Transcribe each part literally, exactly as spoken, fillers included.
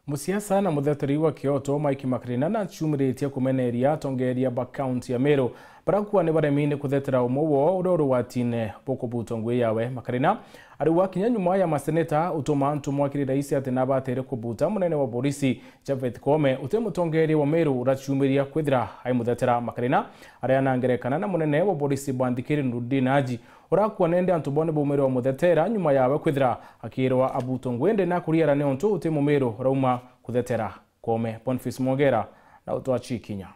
Musiasa na mutheteri wa kioto Mike Makarina naciumiritie kumeneria atongeria ba kaunti ya Meru baria kuuga ni baremi ni kuthetera umwe woo uria uri ugwatine bukubutwa ngui yawe. Makarina ariuga kinya nyuma ya maseneta utuma ntumwa kiri raisi ati nabatire kubuta munene wa borisi Japhet Koome uti mutongeria wa Meru uraciumiria kwithira aimuthetera. Makarina aria na ngerekana na munene wa borisi Bwanthikiri Nurdin Haji, urakua nende antu bone baumire bamuthetera nyuma yawe kwithira akirwa abutwe ngui, indi nakuriara niuntu uti mumiru urauma kuthetera Koome. Boniface Mwongera na utwachi kinya.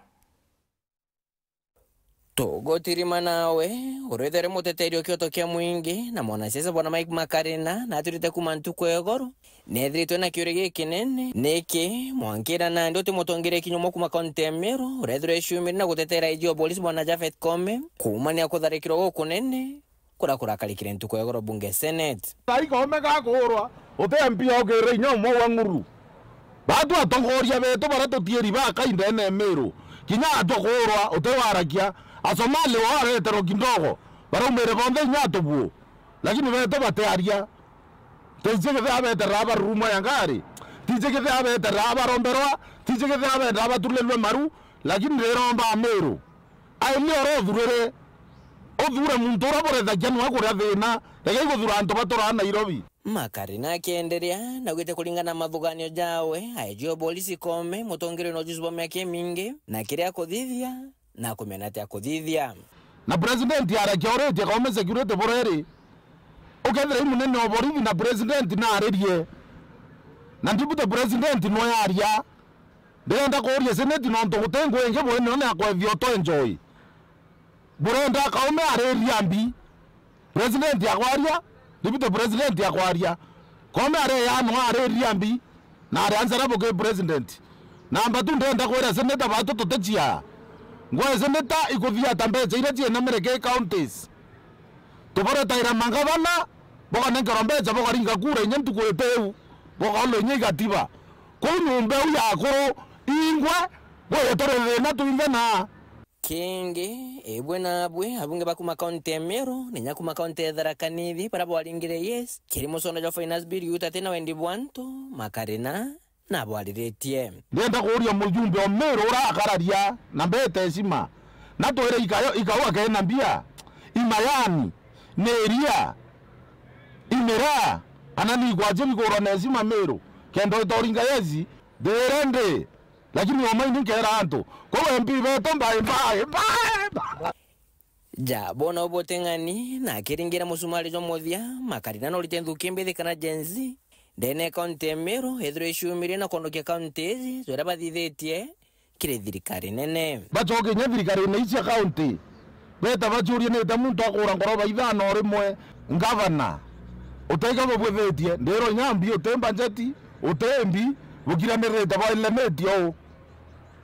Tugutirima nawe, urithere muteteri o kioto kia mwingi na mwanasiasa bwana Mike Makarina naturite kuma ntuku ya igoro, neethiritwe na kiuria gikinene, niki mwankira nandi uti mutongeria kinya umwe kuma kaunti ya Meru urethirwe eciumire na gutetera I G wa polisi bwana Japhet Koome kuumania kutharikirwa gukunene kuria kurakarikire ntuku ya igoro bunge Senate. Nai Koome gakuurwa, uti M P okirire inya umwe wa Ng'uru. Batu atongoria betu baria tutieri baka indene Meru, kinya atwa kuurwa uti warakia. Asomali wao areterwa kidogo, baraumire bonthe inya atubu, lakini betu batiaria. Tiji kethira abeterera barurumwa ya ngari, tiji kethira abeterera baromberwa, tiji kethira abeterera batulirwe maru, lakini ndiromba Amiru, aini oro uthurire, uthure muntu uria burethagia niwe kuria thina, reke iguthura antu baturaa Nairobi. Makarina akienderea naugite kuringana na mathuganio jawe, aejio polisi Koome mutongeria na ujuzi bwa miaka imingi na kiria akuthithia na akumenya atia kuthithia. Na president arakia uritie Koome security bureri. Ukethira i munene wa borithi na president naaririe, na deputy president nwe aria. Ndirenda kuuria senate nontu guti ngui ingi bwene one akwethia uto enjoy. Burenda Koome ariria mbi. President akwaria, deputy president akwaria. Koome areyanwa ariria mbi, na ari answerable ki president. Namba tu ndenda kwira senator batu tuticiaa. Ngwe senator ikuthia ta mbeca iria ciina mereke counties. Tuboretaira mangavana, bokanenkerwa mbeca, bokaringa kura inya ntuku itiu, bokaulwa inya igatiba. Kuu nyumba iu ya akuru ingwe, bwire turi thina twinthe na. Kingi, ibwe nabwe, abunge ba kuma kaunti ya Meru, na inya kuma kaunti ya Tharaka Nithi, baria bwaringire yes kiri mucono jwa finance bill yutate na wendi bwa antu, Makarina nabwariritie. Ndienda kuuria mujumbe o Meru uria akararia na mbete heshima, na twire ikayo, ikau akena mbia, imayani, ni iria, imira, kana ni ikwaje bigurwa na heshima Meru, kenda wita uringa yes, ndire ndi. Lakini omaini nkera antu, kwou M P betu mbae, mbae, mbae, mbae. Ja, bona ubuteng'ani, na akiringira musumari jwa muthia, Makarina norite nthuki mbithi kana Gen Z, ndene ya kaunti ya Meru, ethirwa iciumirie na kwonokia kaunti iji, juria bathithitie kiri thirikari nene. Bacoke inya thirikarine ici cia kaunti, beta baciurie nita muntu akura ngoroba ithano o rimwe, ngavana, utaiga bubwithitie, ndirwa inya mbi uti mbanjeti, uti mbi, bukiranirite bwa elementi ou.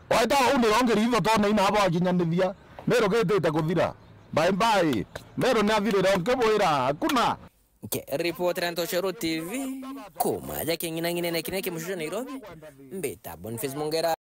Waita uu nirongeri itho tone ina bwakinyanithia, Meru gitite kuthira. Mbae mbae, Meru ni athirire nkibwira, hakuna. Nkiripotera Ntoshero T V, kuma ja king'inang'inene kiria ki mucio Nairobi, mbita Boniface Mongera.